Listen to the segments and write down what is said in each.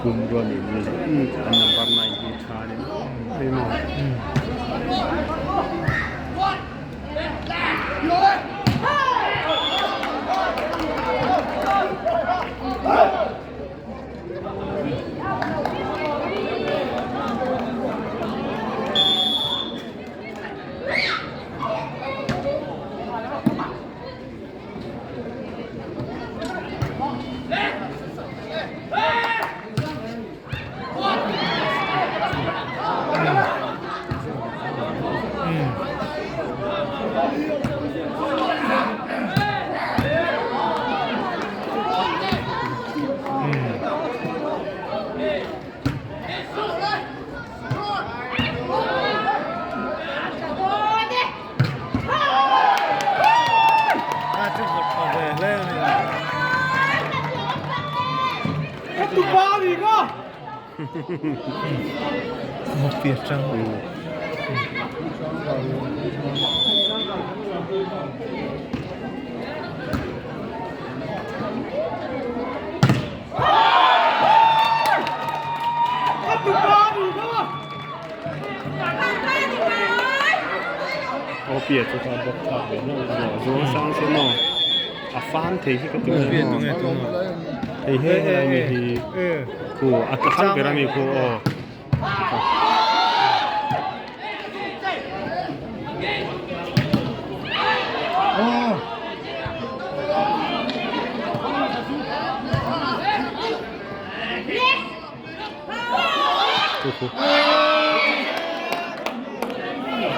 Pumrua nih hmel an number 9 hi tha a ni mai maw. Aw piah chu kha bawk thlak ve hlauh a ni zuang sang se maw a fan thei hi ka ti mai maw hei he helai mi hi khu a thlang ber a mi khu aw.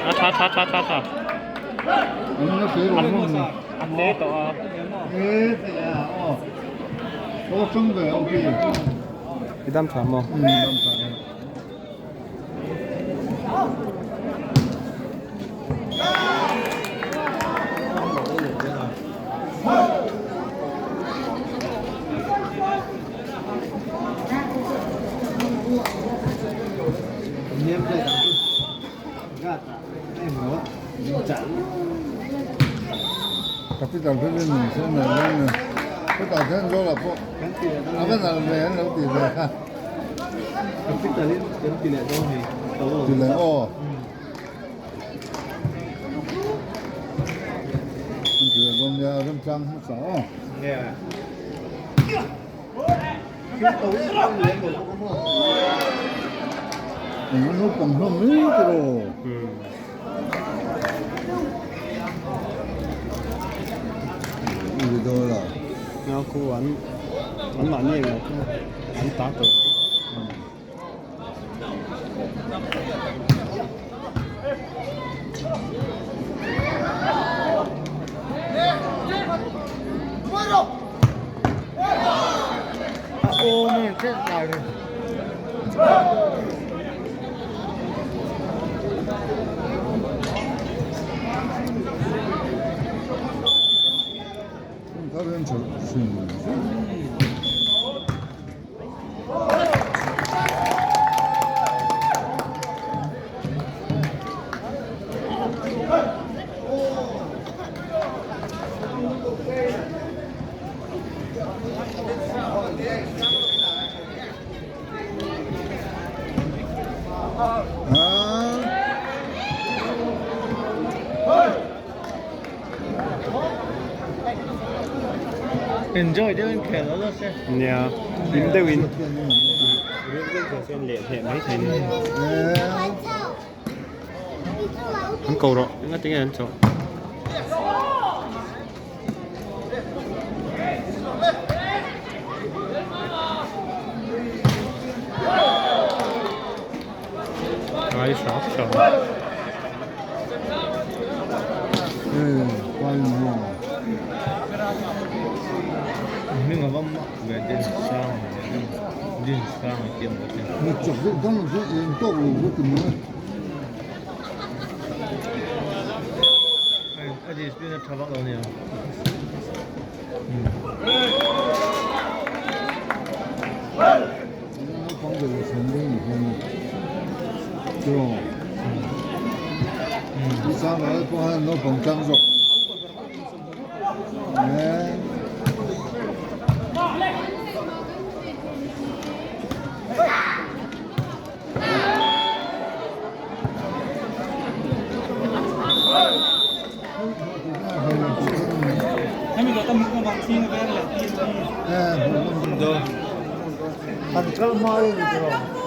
A tha tha tha tha tha. A hle tawh a. I dam tha maw? An ta tawh. Enjoy deuhin khel lo se. Nia, hlim deuhin leh hleh mai thei ni. An ko rawh, engati nge an chawh? Ai hrap hrap. Hming a va mak ve din sang din sang a tih ang bawk hian. A discipline a tha vak lo nia. Kan kal hma i ni tawh.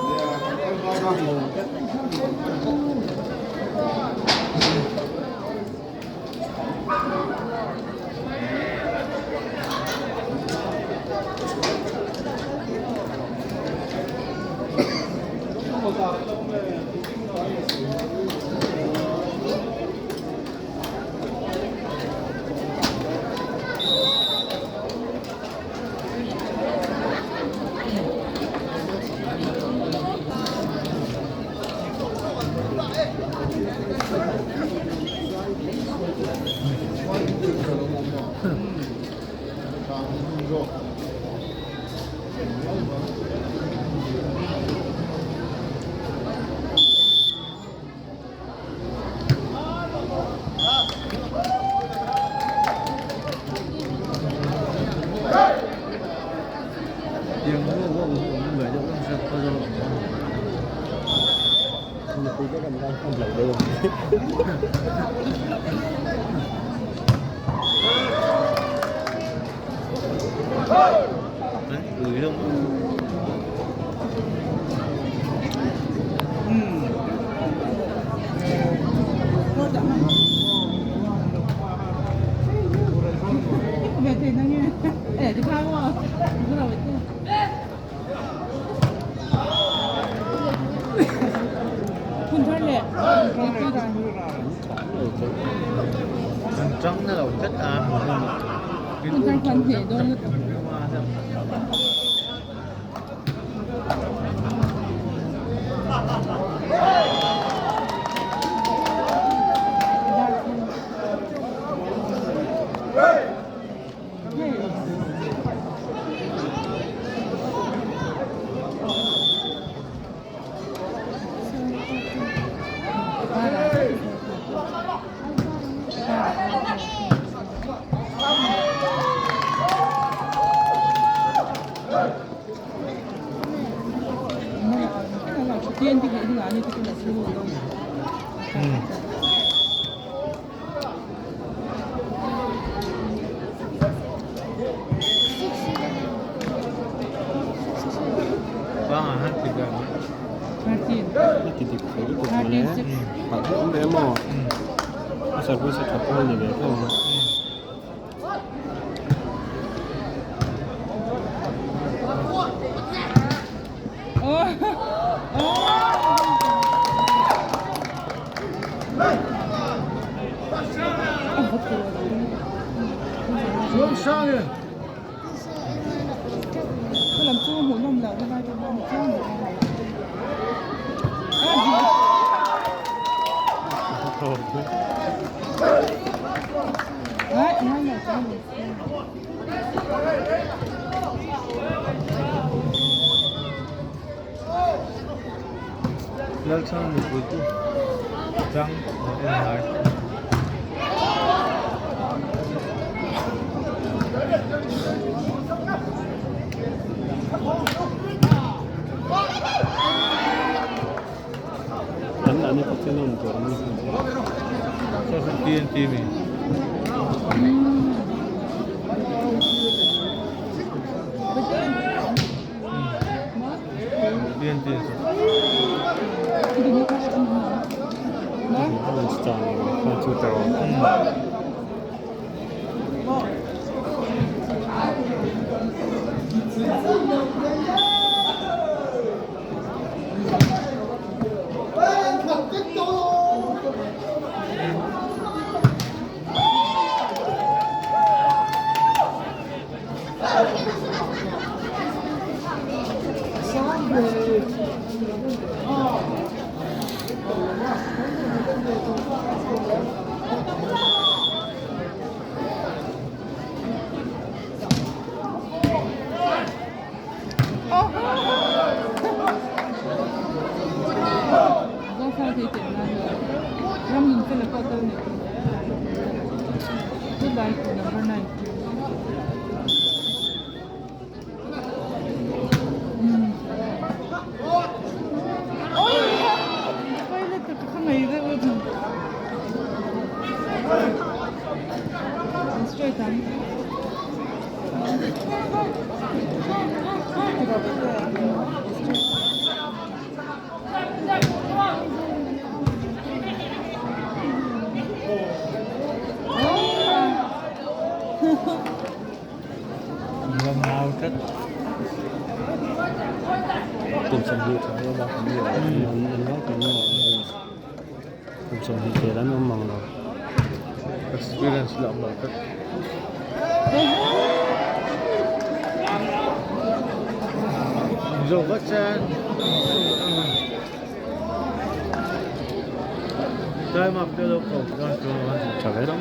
An an naupang lo kum 20 tel an awm ang lo. Experience lah awm lo tlat. Zo vat chuan time up te lo ko chuan Tha ve lo.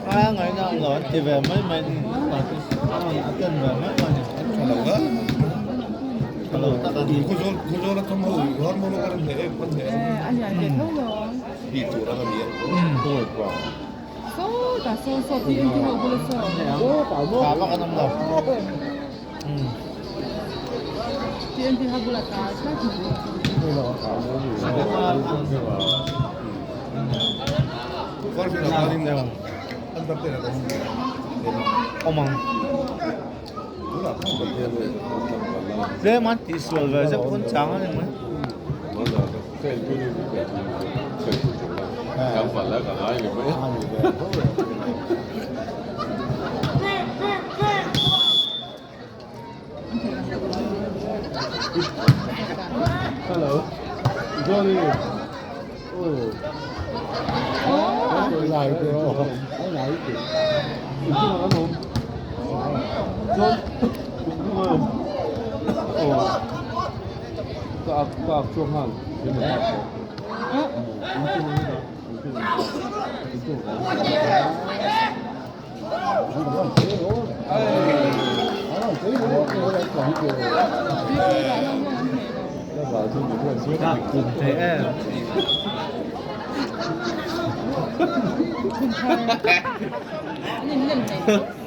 A ngaihna ang lo an ti ve mai mai a ni. A ten ve mai mai a ni. Tha lo a. Tha lo tak a ni. Tih tur ang a ni a. Tha vak an awm lo. Awm ang. Tlem an tihsual ve zeuh pawn chang a ni mai.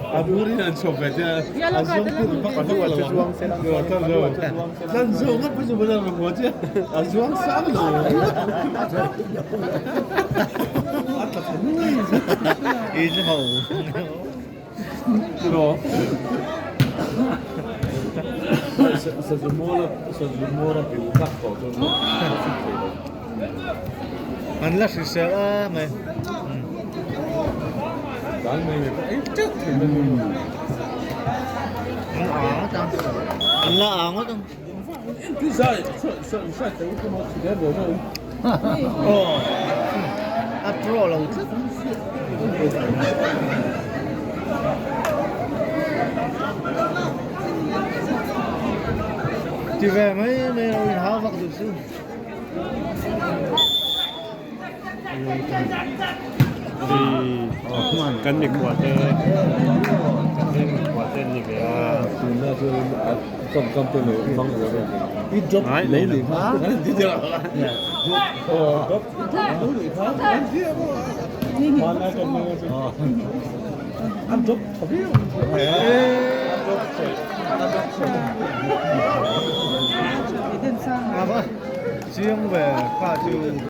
A burin an chhawp ve te a zuang pur bak a lo a zuang ngawt pawh chu bula rawn haw che a zuang sang lo a tla thla nuai in ho tiraw sazu mual sazu mual a pil tak tawh chuan a fit thei lo an la hrisel a mai. An la aa ngawt ang. Aw a pro lo tlat. Ti ve mai mai lo in hau vak duh su. Kan mikhua te kan veng mikhua te an ni ve a. Ngai nei lo. Chiang ve kha chu.